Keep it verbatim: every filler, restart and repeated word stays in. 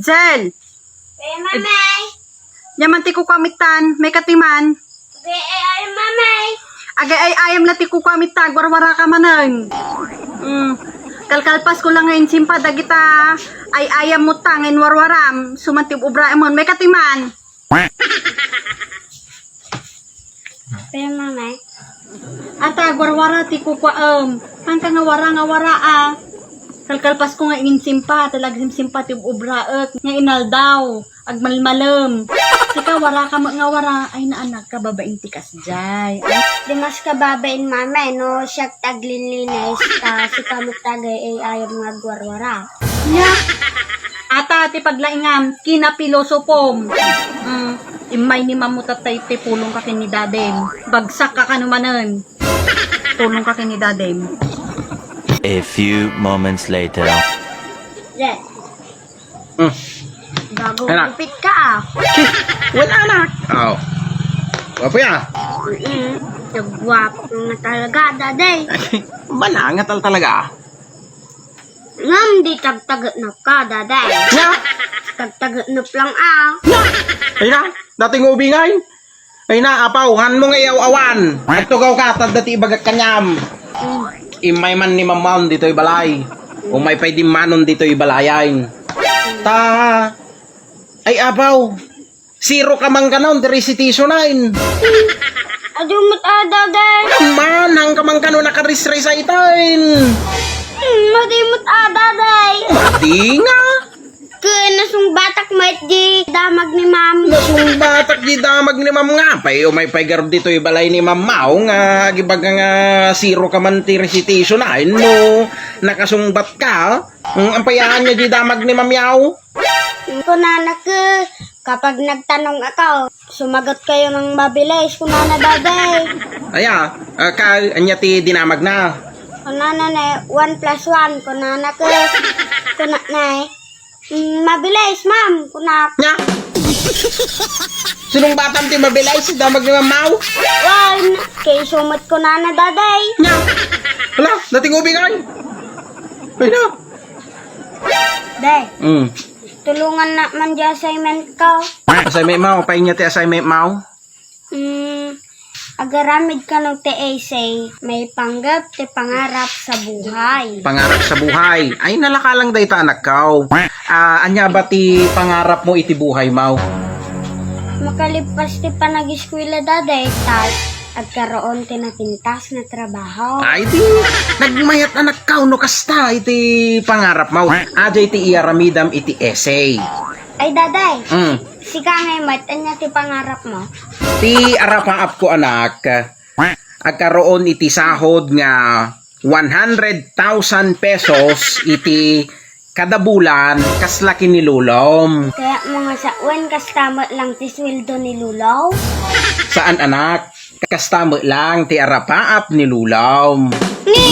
Jel! Ay, mamay! Yaman ti kukuam ittan, may katiman. Agay ay, ay, mamay! Agay ay, ayam na ti kukuam ittan, agwarwara ka manen. Mm. Kalkalpas ko lang nga insimpa, dagita ay ayam mo ta, nga inwarwaram, suman ti ubraem, may katiman. Pero, mamay. Ata, agwarwara ti kukuaem. Haan ka nga wara, nga wara, a. Kalkalpas ko nga insimpa, ta lagsimsimpa ti ubraek, nga inaldaw, agmalmalem. Sika, wara ka met nga wara, ay naanak ka, babain ti kasdiay. Dimas ka babain, mamay, no, siak ti aglinlinis, ta sika met ti agay ay ayam nga agwarwara. Nya, ata ti paglaingam, kinapilosopom. Mm, immay ni Mamo tattay ti pulong ka ken ni Dadem. Bagsak ka kano manen. Pulong ka ken ni Dadem. A few moments later. Yes. Mm. Gago, Anak. Gupit ka, a. Wala, anak. Aw. Gwapo ya. Mm, nagwapo nga talaga, Daday. Bala nga tal talaga. Ngem di tagtagetnep ka, Daday. Nya? Tagtagetnep lang, a. Nya? Ay na, dating ubingay. Ay na, apaw, haan mo nga iyaw-awan. Agtugaw ka, tadda ti ibagak kaniam. Mm. Immay man ni Mamaon ditoy balay. Umay pay dimmanon ditoy balayan. Ta, ay apaw, zero ka man kanon, ti recitation ayn. Adu met a, Daday. Amman, haan ka man kanon nakarisrisaitan. Hmm, adu met a, Daday. Madi nga. Ken nasungbatak met di damag ni Ma'am. Nasungbatak di damag ni Ma'am nga. Pay umay pay garud ditoy balay ni Ma'am Mao nga agibaga nga zero ka man ti recitation ayn no nakasungbat ka. Mm, ampayan nga di damag ni Ma'am Yao. Kunana ke, kapag nagtanong ako, sumagot kayo ng mabilis, kunana, Daday. Aya, ah, ka, anya ti dinamag na? Kunana na, one plus one, kunana ke, kunana eh. Mm, mabilis, ma'am, kunak. Nya? Sinungbatam ti mabilis, damag ni Ma'am Mao. Wan, kay sumat kunana, Daday. Nya? Hala, dating ubingay. Ay na. Day, Mm. tulungan na man di assignment ko. Assignment mo, paingna ti assignment mo? Mm, agaramid kano ti essay, maipanggep ti pangarap sa buhay. Pangarap sa buhay. Ay, nalaka lang dayta, anak ko. Ah, anya ba ti pangarap mo iti buhay mo? Makalippas ti panagiskwela, Daday, tas agkaroon ti napintas nga trabaho. Ay, di, nagmayat, anak ko, no kasta iti pangarap mo. Ajay ti iaramidam iti essay. Ay, Daday, Mm. sika ngay met, anya ti pangarap mo? Ti arapaap ko, anak, agkaroon iti sahod nga one hundred thousand pesos iti kada bulan, kasla ken ni Lolom. Kaya mga sawen, kasta met lang ti sweldo ni Lolo? Saan, anak? Kasta met lang ti arapaap ni Lolom. Ni!